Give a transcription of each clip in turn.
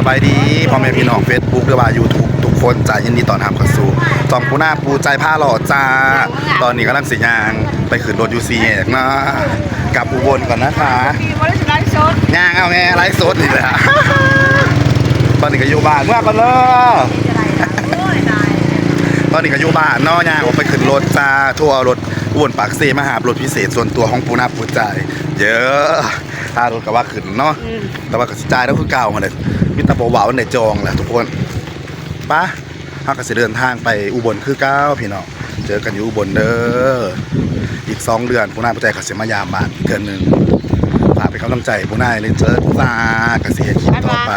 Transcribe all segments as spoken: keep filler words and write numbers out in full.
สบายดีพ่อแม่พี่น้อง Facebook หรือว่า YouTube ทุกคนจ้า ยินดีต้อนรับเข้าสู่ช่องปูนาปูใจพาเลาะจ้า ตอนนี้กำลังสิย่างไปขึ้นรถอยู่สี่แยกเนาะ กลับอุบลก่อนนะคะ มีบริษัทไลฟ์สด ย่างเอาแม่ไลฟ์สดนี่แหละ ตอนนี้ก็อยู่บ้านเมื่อก่อนเลย โอ้ยตาย ตอนนี้ก็อยู่บ้านเนาะ ย่างออกไปขึ้นรถจ้า โทรเอารถอุบลปากเซมาหาบรถพิเศษส่วนตัวของปูนาปูใจ เยอะค่ารถก็ว่าขึ้นเนาะ อืม แต่ว่าก็สิจ่ายแล้วคือเก่าหั่นแหละ มีแต่บ่เว้าในจองแหละทุกคน ปะ เฮาก็สิเดินทางไปอุบลคือเก่าพี่น้อง เจอกันอยู่อุบลเด้อ อีกสองเดือนปูนาปูใจก็สิมายามบ้านอีกเทื่อนึง ฝากเป็นกำลังใจปูนาเลยเจอจ้า ก็สิเฮ็ดคลิปต่อไป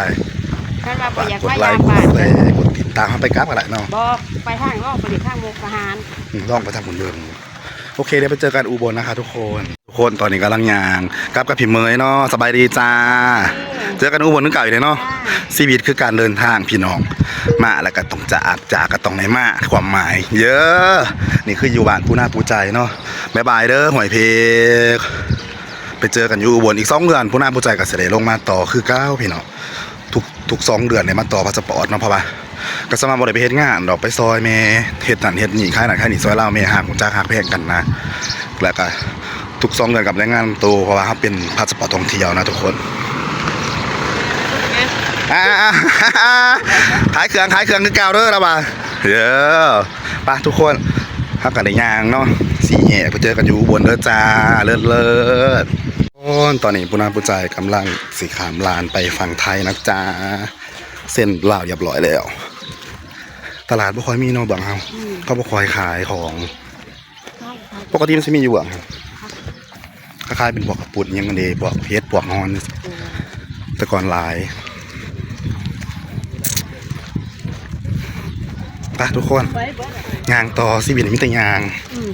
ท่านว่าบ่ ฝาก อยาก กด มา ไล ยาม ค์ก บ้า ด น แชร์กดติดตามเฮาไปกลับกันแหละเนาะ บอกไปทางออกไปทางมุกดาหาร อืมลองไปทางคนเดิม โอเค เดี๋ยวไปเจอกันอุบลนะคะทุกคน ทุกคนตอนนี้กำลังย่างกลับกับพี่เมยเนาะ สบายดีจ้า เจอกันอุบลนึกเก่าอีกเลยเนาะ ชีวิตคือการเดินทางพี่น้อง มาแล้วก็ต้องจาก จากก็ต้องได้มา ความหมาย เยอะ นี่คืออยู่บ้านปูนาปูใจเนาะ บ๊ายบายเด้อห้วยเพก ไปเจอกันอยู่อุบลอีกสองเดือนปูนาปูใจก็สิได้ลงมาต่อคือเก่าพี่น้อง ทุกทุกสองเดือนเนี่ยมาต่อพาสปอร์ตเนาะ เพราะว่าก็สามารถบ่ได้ไปเฮ็ดงานดอก ไปซอยแม่เฮ็ดนั่นเฮ็ดนี่ ขายนั่นขายนี่ ซอยลาวแม่ฮัก รู้จักฮักแพงกันนะ แล้วก็ทุกสองเดือนกับรายงานตัว เพราะว่าเฮาเป็นพาสปอร์ตท่องเที่ยวนะทุกคน อ่าๆๆๆ ขายเครื่องขายเครื่องคือเก่าเด้อละบ่า เด้อ ไปทุกคน เฮาก็ได้ย่างเนาะ สี่แยกไปเจอกันอยู่อุบลเด้อจ้า เลิศเลิศ ตอนนี้ปูนาปูใจกำลังสิข้ามลานไปฝั่งไทยนะจ๊ะ เส้นลาวเรียบร้อยแล้ว ตลาดบ่ค่อยมีเนาะบ้านเฮา อืม เขาบ่ค่อยขายของ ปกติมันสิมีอยู่บ้านเฮา คล้ายๆเป็นพวกกระปุดอิหยังเด้ พวกเห็ด พวกฮอน แต่ก่อนหลาย ไปทุกคน ย่างต่อ ชีวิตนี่มีแต่ย่าง อืม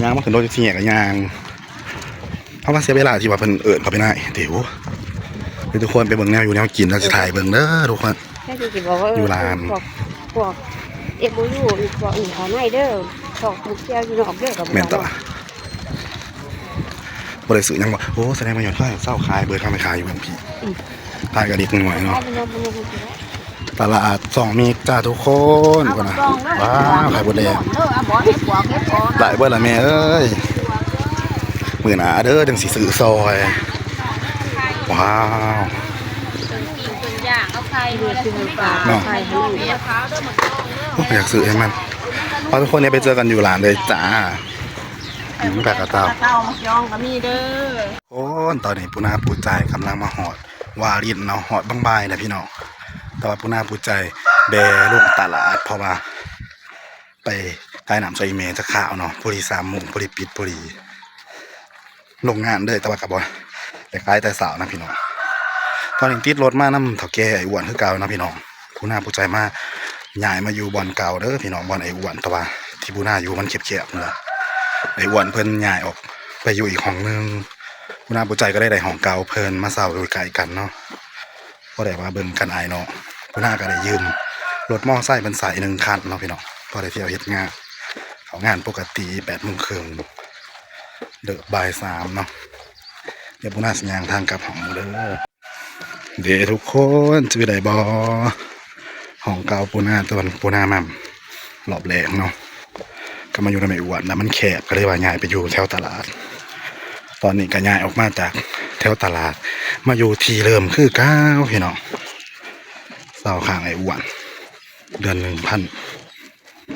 ย่างมาขึ้นรถสี่แยกก็ย่าง เพราะว่าเสียเวลาที่ว่าเพิ่นเอิ้นเข้าไปใน เดี๋ยว เดี๋ยวทุกคนไปเบิ่งแนวอยู่แนวกิน แล้วสิถ่ายเบิ่งเด้อทุกคน แค่ที่สิบอกว่าเออ อยู่ร้าน พวกพวก เอ็มโอยู อีกพวกอื่นเขาในเด้อ พวกมุกเที่ยวอยู่นอกเด้อกับ แม่นตลาด บ่ได้ซื้อหยังบ่ โอ้ แสดงว่าย้อนเขาเศร้าขาย เบิดเขาไปขายอยู่บางพี อืม ขายกับเด็กน้อยเนาะ ขายเป็นยังเป็นยังเป็นยัง ตลาดสองเมกจ้าทุกคนก่อนนะ ว้าว ขายบดแดง เออเอาบอกให้บอกให้บอก หลายเบิดละแม่เอ้ย มื้อหน้าเด้อ จังสิซื้อซอย ว้าว ปิ้งปิ้งย่างเอาไข่ เนาะ ไข่ให้มัน โอ้ย อยากซื้อให้มัน พาทุกคนเนี่ยไปเจอกันอยู่ร้านเลยจ้า อืม แปลกกระเต้า เต้ามักยองก็มีเด้อ โอ้ย ตอนนี้ปูนาปูใจกำลังมาฮอด วารินเนาะ ฮอดบางบ่ายนะพี่น้อง แต่ว่าปูนาปูใจแบลงตลาด เพราะว่า ไปขายน้ำซอยอีแม่จะข้าวเนาะ พอดีสามโมง พอดีปิดพอดี ลงงานเลย แต่ว่าก็บ่ได้ขายแต่เช้านะพี่น้อง ตอนนี้ติดรถมานำเฒ่าแก่ไอ้อ้วนคือเก่านะพี่น้อง ปูนาปูใจมา ย้ายมาอยู่บ่อนเก่าเด้อพี่น้อง บ่อนไอ้อ้วน แต่ว่าที่ปูนาอยู่มันแคบๆนั่นแหละ ไอ้อ้วนเพิ่นย้ายออกไปอยู่อีกห้องหนึ่ง ปูนาปูใจก็ได้ได้ห้องเก่าเพิ่นมาเช่าอยู่ใกล้กันเนาะ บ่ได้ว่าเบิ่งกันอายเนาะ ปูนาก็ได้ยืมรถมอไซค์เพิ่นใช้หนึ่งคันเนาะพี่น้อง พอได้เที่ยวเฮ็ดงาน เข้างานปกติแปดโมงครึ่ง เลิกบ่ายสามเนาะ เดี๋ยวปูนาสิย่างทางกลับห้องเด้อ เด้ทุกคน สิไปได้บ่ ห้องเก่าปูนา ตอนปูนามา รอบแรกเนาะ ก็มาอยู่นำไอ้อ้วน แล้วมันแคบ ก็เลยว่าย้ายไปอยู่แถวตลาด ตอนนี้ก็ย้ายออกมาจากแถวตลาด มาอยู่ที่เดิมคือเก่าพี่น้อง เช่าข้างไอ้อ้วน เดือนหนึ่งพัน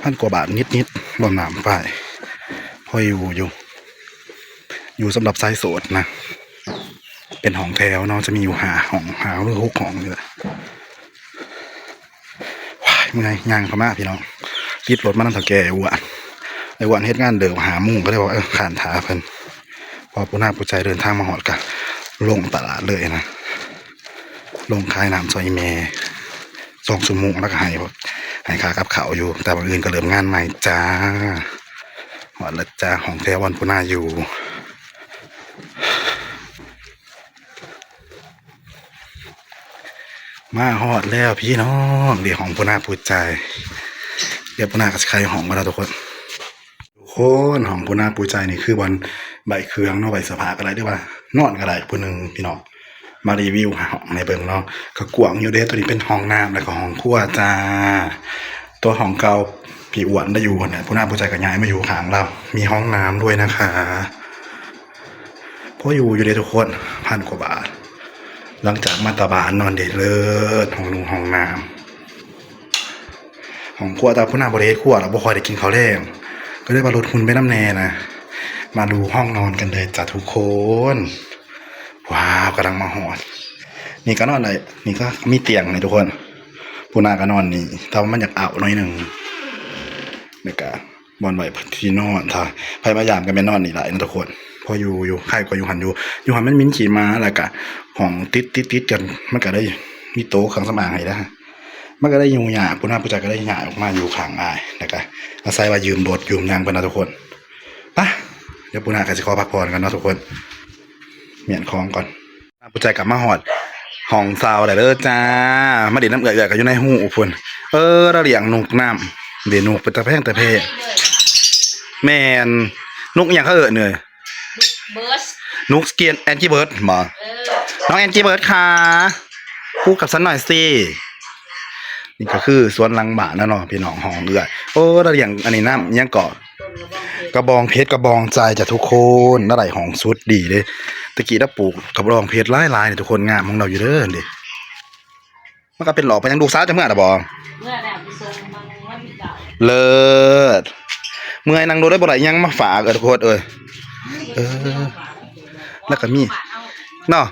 พันกว่าบาทนิดๆ รวมน้ำไฟ พออยู่อยู่ อยู่สำหรับสายโสดนะ เป็นห้องแถวเนาะ จะมีอยู่ห้าห้อง ห้าหรือหกห้องนี่แหละ ว้าย เมื่อย ย่างเข้ามาพี่น้อง ติดรถมานำเฒ่าแก่ไอ้อ้วน ไอ้อ้วนเฮ็ดงานเลิกห้าโมง ก็เลยว่า เออ ค้านถ่าเพิ่น พอปูนาปูใจเดินทางมาฮอดก็ลงตลาดเลยนะ ลงขายน้ำซอยอีแม่ สองชั่วโมง แล้วก็ให้ ให้ค่ากับข้าวอยู่ แต่มื้ออื่นก็เริ่มงานใหม่จ้า ฮอดแล้วจ้า ห้องแถวบ่อนปูนาอยู่ มาฮอดแล้วพี่น้อง เดี๋ยวห้องปูนาปูใจ เดี๋ยวปูนาก็สิไขห้องมาแล้วทุกคน ทุกคน ห้องปูนาปูใจนี่คือบ่อนไว้เครื่องเนาะ ไว้เสื้อผ้าก็ได้ หรือว่านอนก็ได้ ผู้หนึ่งพี่น้อง มารีวิวห้องให้เบิ่งเนาะ ก็กว้างอยู่เด้ ตัวนี้เป็นห้องน้ำแล้วก็ห้องครัวจ้า ตัวห้องเก่าพี่อ้วนได้อยู่หั่นน่ะ ผู้น้าผู้ใจก็ย้ายมาอยู่ข้างเรา มีห้องน้ำด้วยนะคะ พออยู่อยู่เด้ทุกคน พันกว่าบาท หลังจากมาตาบานนอนเด้เลิศ ห้องนุ่งห้องน้ำ ห้องครัว แต่ผู้น้าบ่ได้เฮ็ดครัว แล้วบ่ค่อยได้กินข้าวแลง ก็เลยว่าลดหุ่นไปนำแน่นะ มาดูห้องนอนกันเลยจ้ะทุกคน ว้าว กำลังมาฮอด นี่ก็นอนได้ นี่ก็มีเตียงนี่ทุกคน ผู้น้าก็นอนนี่ แต่ว่ามันอยากเอาหน่อยหนึ่ง แล้วก็บ่อนไว้ที่นอน ถ้าไผมายามก็แม่นนอนนี่หลายนะทุกคน พออยู่อยู่ ไคกว่าอยู่หั่นอยู่ อยู่หั่นมันมีขี้หมา แล้วก็ห้องติดติดติดกัน มันก็ได้มีโต๊ะเครื่องสำอางให้นะ มันก็ได้อยู่ยาก ผู้น้าผู้ใจก็ได้ย้ายออกมาอยู่ข้างอ้าย แล้วก็อาศัยว่ายืมรถยืมหยังไปนะทุกคน ไป เดี๋ยวผู้น้าก็สิขอพักผ่อนกันเนาะทุกคน เมียนของก่อน ผู้ใจกลับมาฮอดห้องเซาแล้วเด้อจ้า มาเล่นน้ำเอื้อยๆ ก็อยู่ในฮูพุ้น เออ เราเลี้ยงนกน้ำ เดี๋ยวนกเป็นตาแพงตาแพง แม่น นกอิหยังเขาเอิ้นเอ่ย เบิร์ด นกเกียน แองกี้เบิร์ดบ่ เออ น้องแองกี้เบิร์ดคะ พูดกับฉันหน่อยสิ นี่ก็คือสวนหลังบ้านนะเนาะ พี่น้อง ห้องเอื้อย โอ้ เราเลี้ยงอันนี้น้ำอิหยังเกาะ กระบองเพชร กระบองใจจ้ะทุกคน น่าได้ของสุดดีเลย ตะกี้เราปลูกกระบองเพชรหลายๆ นี่ทุกคน งามของเราอยู่เด้อนี่ มันก็เป็นหลอกไปยังลูกสาวจะเมื่อน่ะบ่ เมื่อน่ะไปส่งมังวันที่เก้า เลิศ เมื่อยนั่งโดนได้บ่ได้ยังมาฝากเออทุกคนเอ้ย เออ แล้วก็มี เนาะ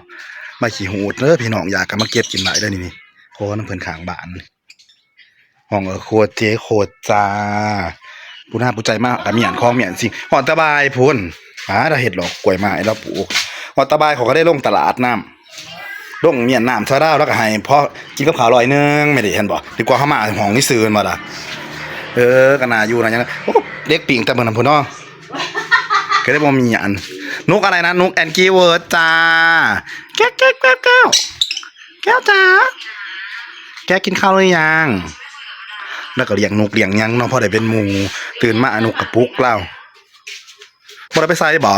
ใบขี้หูดเด้อพี่น้อง อยากก็มาเก็บกินได้เด้อนี่ นี่ ขอน้ำเพิ่นข้างบ้าน ห้องเออ ครัวเจ๊โคตรจ้า ผู้น้าผู้ใจมากกะเมียนของเมียนสิ ฮอดแต่บ่ายพุ้น หาเราเฮ็ดดอกกล้วยไม้เราปลูก ฮอดแต่บ่ายเขาก็ได้ลงตลาดน้ำ ลงเมียนน้ำซะดาว แล้วก็ให้พอกินกับข้าวร้อยหนึ่ง ไม่ได้เห็นบ่ ดีกว่าเขามาห้องนี้ซื่อมาละ เออ ก็น่าอยู่นะยัง โอ้ เด็กปิ่งแต่เบิ่งนำพุ้นเนาะ ก็ได้บ่มีอัน นกอะไรนะ นกแองกี้เบิร์ดจ้า แก้ว แก้ว แก้ว แก้ว แก้วจ๋า แก้วกินข้าวหรือยัง แล้วก็เลี้ยงนกเลี้ยงหยังเนาะ พอได้เป็นหมู่ ตื่นมานกกระปลุกเรา บ่ได้ไปใส่บ่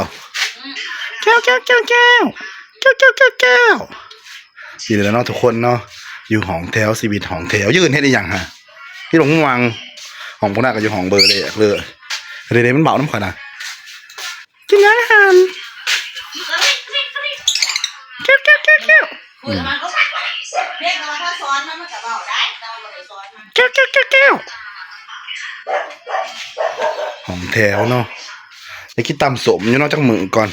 แก้ว แก้ว แก้ว แก้ว แก้ว แก้ว แก้ว แก้ว นี่แหละเนาะทุกคนเนาะ อยู่ห้องแถว ชีวิตห้องแถว ยืนเฮ็ดอีหยังฮะ ที่หลงวัง ห้องพวกนั้นก็อยู่ห้องเบอร์เลยเลย เดี๋ยวๆ มันเบาน้ำข่อยนะ กินยังอาหาร แก้ว แก้ว แก้ว แก้ว อืม เรียกว่าถ้าซ้อนมัน มันก็เบาได้ แต่ว่าบ่ได้ซ้อนมัน แก้ว แก้ว แก้ว แก้ว ห้องแถวเนาะ ได้กินตำส้มอยู่เนาะ จักมื้อก่อน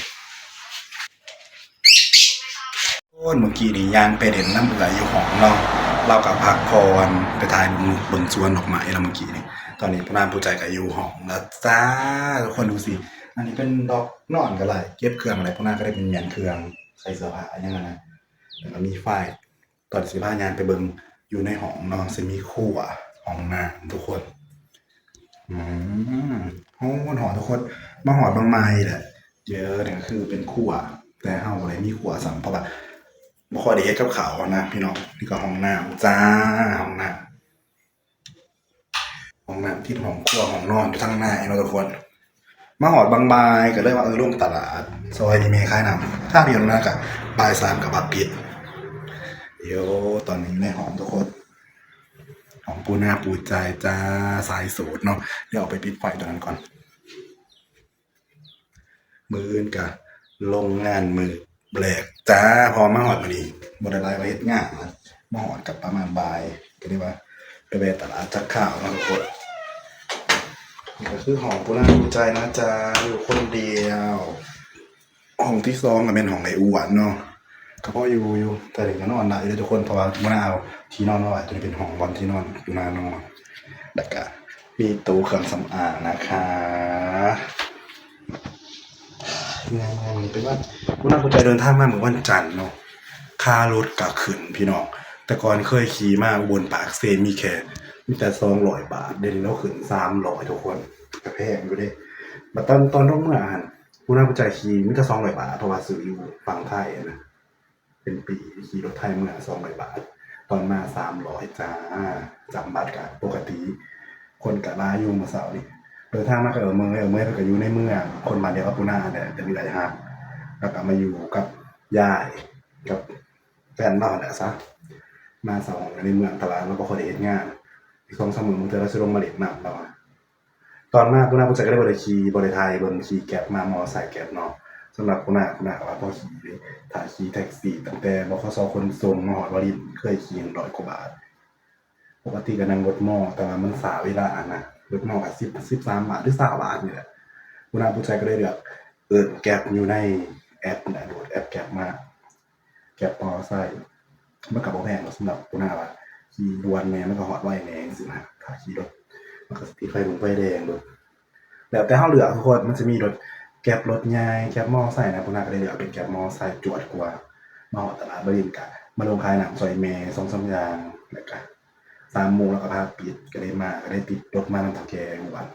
โอ้ย เมื่อกี้นี่ย่างไปเล่นน้ำเอื้อยอยู่ห้องเนาะ เราก็พักผ่อน ไปถ่ายรูปเบิ่งสวนดอกไม้แล้วเมื่อกี้นี่ ตอนนี้ผู้น้าผู้ใจก็อยู่ห้องแล้วจ้า ทุกคนดูสิ อันนี้เป็นดอกนอนก็ได้ เก็บเครื่องอะไร ผู้น้าก็ได้เป็นเมียนเครื่อง ใส่เสื้อผ้าอย่างนั้นนะ แล้วก็มีไฟ ตอนสิพาย่างไปเบิ่งอยู่ในห้องเนาะ สิมีครัว ห้องน้ำทุกคน อืม โอ้ หอดทุกคน มาหอดบางไม้แหละ เจอเนี่ยก็คือเป็นครัว แต่เฮาบ่ได้มีครัวซ้ำ เพราะว่าบ่ค่อยได้เฮ็ดกับข้าวนะพี่น้อง นี่ก็ห้องน้ำจ้า ห้องน้ำ ห้องน้ำที่ห้องครัว ห้องนอนอยู่ทางในเนาะทุกคน มาหอดบางบ่ายก็เลยว่า เออ ลงตลาด ซอยอีเมขายน้ำ ถ้าเพียงนั้นก็บ่ายสามก็บัตรปิด เดี๋ยวตอนนี้ในห้องทุกคน ของปูหน้าปูใจจ้า สายสูตรเนาะ เดี๋ยวเอาไปปิดไฟตรงนั้นก่อน มื้ออื่นกะลงงานมื้อแรกจ้า พอมาฮอดมื้อนี้บ่ได้หลายว่าเฮ็ดงานนะ มาฮอดกะประมาณบ่าย ก็เลยว่าไปแวะตลาดจักข้าวเนาะทุกคน นี่ก็คือห้องปูหน้าปูใจนะจ๊ะ อยู่คนเดียว ห้องที่สองก็เป็นห้องไอ้อ้วนเนาะ ก็พออยู่อยู่ แต่เด็กก็นอนได้เลยทุกคน เพราะว่าปูหน้าเอาที่นอนมาไว้ ตัวนี้เป็นห้องบอลที่นอน ปูหน้านอน แล้วก็มีตู้เครื่องสำอางนะคะ งานงานนี้เป็นวัน ปูหน้าปูใจเดินทางมาเมื่อวันจันทร์เนาะ ค่ารถก็ขึ้นพี่น้อง แต่ก่อนเคยขี่มาอุบลปากเซมีแค่ มีแต่สองร้อยบาท เดี๋ยวนี้เราขึ้นสามร้อยทุกคน ก็แพงอยู่เด้ บัดตอน ตอนลงเมืองหั่น ปูหน้าปูใจขี่มีแต่สองร้อยบาท เพราะว่าซื้ออยู่ฝั่งไทยนะ เป็นปีขี่รถไทยเมือสองร้อยบาท ตอนมาสามร้อยจ้า จำบัตรกะปกติ คนกะหลายอยู่มื้อเช้านี่ เดินทางมาก็เออเมือง เออเมืองเพิ่นก็อยู่ในเมือง คนบ้านเดียวกับปูหน้าแหละ แต่มีหลายฮัก แล้วก็มาอยู่กับยาย กับ แฟนลาวหั่นแหละซะ มาเช่าห้องอยู่ในเมือง แต่ว่าลาวบ่ค่อยได้เฮ็ดงาน อีกสองสามมื้อมื้อเทื่อลาวสิลงมาเล่นนำ ลาวว่า ตอนมาปูนาปูใสก็เลยบ่ได้ขี่ บ่ได้ถ่ายเบิ่ง ขี่แกร็บมา มอไซค์แกร็บเนาะ สำหรับปูนา ปูนาก็ว่าพอขี่เด้ ถ้าขี่แท็กซี่ตั้งแต่ บขส ขนส่งมาฮอดวาริน เคยขี่ร้อยกว่าบาท ปกติก็นั่งรถมอ แต่ว่ามันสาเวลาอะนะ รถมอก็สิบ สิบสามบาทหรือซาวบาทนี่แหละ ปูนาปูใสก็เลยเลือกเอิ้นแกร็บอยู่ในแอปนะ โหลดแอปแกร็บมา แกร็บมอไซค์ มันก็บ่แพงดอก สำหรับปูนาว่า ขี่ด่วนแหน่ มันก็ฮอดไวแหน่จังซี้นะ ถ้าขี่รถ มันก็สิติดไฟดงไฟแดงโดด แล้วแต่เฮาเลือกทุกคน มันสิมีรถแกร็บรถใหญ่ แกร็บมอไซค์นะ ปูนาก็เลยเลือกเป็นแกร็บมอไซค์ จวดกว่า มาฮอดตลาดวารินก็มาลงขายน้ำซ่อยแม่สองสามอย่าง แล้วก็ สามโมงลาวก็พาปิด ก็เลยมา ก็เลยติดรถมานำเฒ่าแก่อยู่บ้าน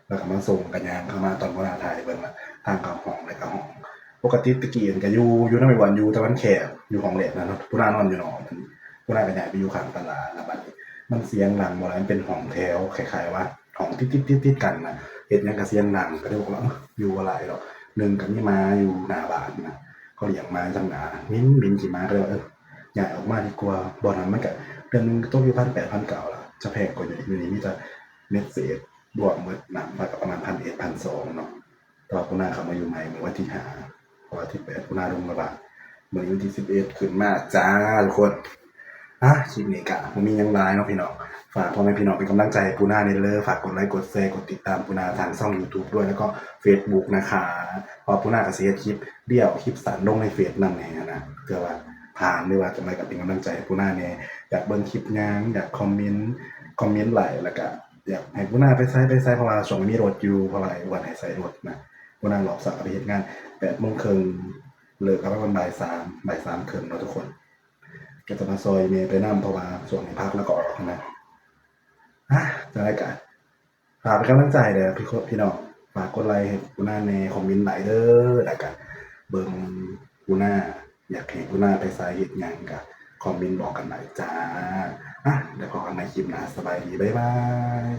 แล้วก็มาส่ง ก็ย่างเข้ามาตอนปูนาถ่ายเบิ่งว่าทางเข้าห้อง แล้วก็ห้อง ปกติตะกี้ก็อยู่ อยู่นำแม่อ้วนอยู่ แต่มันแคบ อยู่ห้องแรกนะเนาะ ปูนานอนอยู่นอก ปูนาก็ย้ายไปอยู่ข้างตลาด แล้วบัดนี้มันเสียงดังบ่หลาย มันเป็นห้องแถว คล้ายๆว่าห้องติดๆๆๆกันนะ เฮ็ดหยังก็เสียงดัง ก็เลยบอกว่า เอ้อ อยู่บ่หลายดอก หนึ่งก็มีหมาอยู่หน้าบ้านนะ เขาเลี้ยงหมาอยู่ทางหน้า หมิ่นๆขี้หมา ก็เลยว่า เออ ย้ายออกมาดีกว่า บ่อนนั้นมันก็เดือนหนึ่งตกอยู่พันแปด พันเก้าล่ะ จะแพงกว่าอยู่นี่ อยู่นี่มีแต่เน็ตเศษ รวมหมดน้ำไฟก็ประมาณพันเอ็ด พันสองเนาะ แต่ว่าปูนาเข้ามาอยู่ใหม่เมื่อวันที่ห้า เพราะว่าที่แปดปูนาลงระบาด มื้อนี้วันที่สิบเอ็ด ขึ้นมาจ้าทุกคน อ่ะ คลิปนี้ก็บ่มีหยังหลายเนาะพี่น้อง ฝากพ่อแม่พี่น้องเป็นกำลังใจให้ปูนาแหน่เด้อ ฝากกดไลค์ กดแชร์ กดติดตามปูนาทางช่อง YouTube ด้วย แล้วก็ Facebook นะคะ เพราะปูนาก็สิเฮ็ดคลิปเดี่ยว คลิปสั้นลงในเฟซนำแหน่นะ เพื่อว่าผ่านหรือว่าจั่งใดก็เป็นกำลังใจให้ปูนาแหน่ อยากเบิ่งคลิปหยัง อยากคอมเมนต์ คอมเมนต์ไว้ แล้วก็อยากให้ปูนาไปไสไปไส เพราะว่าช่วงนี้มีรถอยู่ เพราะว่าไอ้อ้วนให้ใส่รถนะ ปูนารอบเช้าก็ไปเฮ็ดงานแปดโมงครึ่ง เลิกก็ประมาณบ่ายสาม บ่ายสามครึ่งเนาะทุกคน ก็จะมาซ่อยแม่ไปนำ เพราะว่าช่วงนี้พักแล้วก็ออกนะ อ่ะ จั่งใดก็ฝากเป็นกำลังใจเด้อพี่ พี่น้อง ฝากกดไลค์ให้ปูนาแหน่ คอมเมนต์ได้เด้อ แล้วก็เบิ่งปูนา อยากให้ปูนาไปไสเฮ็ดหยังก็คอมเมนต์บอกกันได้จ้า อ่ะ เดี๋ยวพบกันใหม่คลิปหน้า สบายดี บ๊ายบาย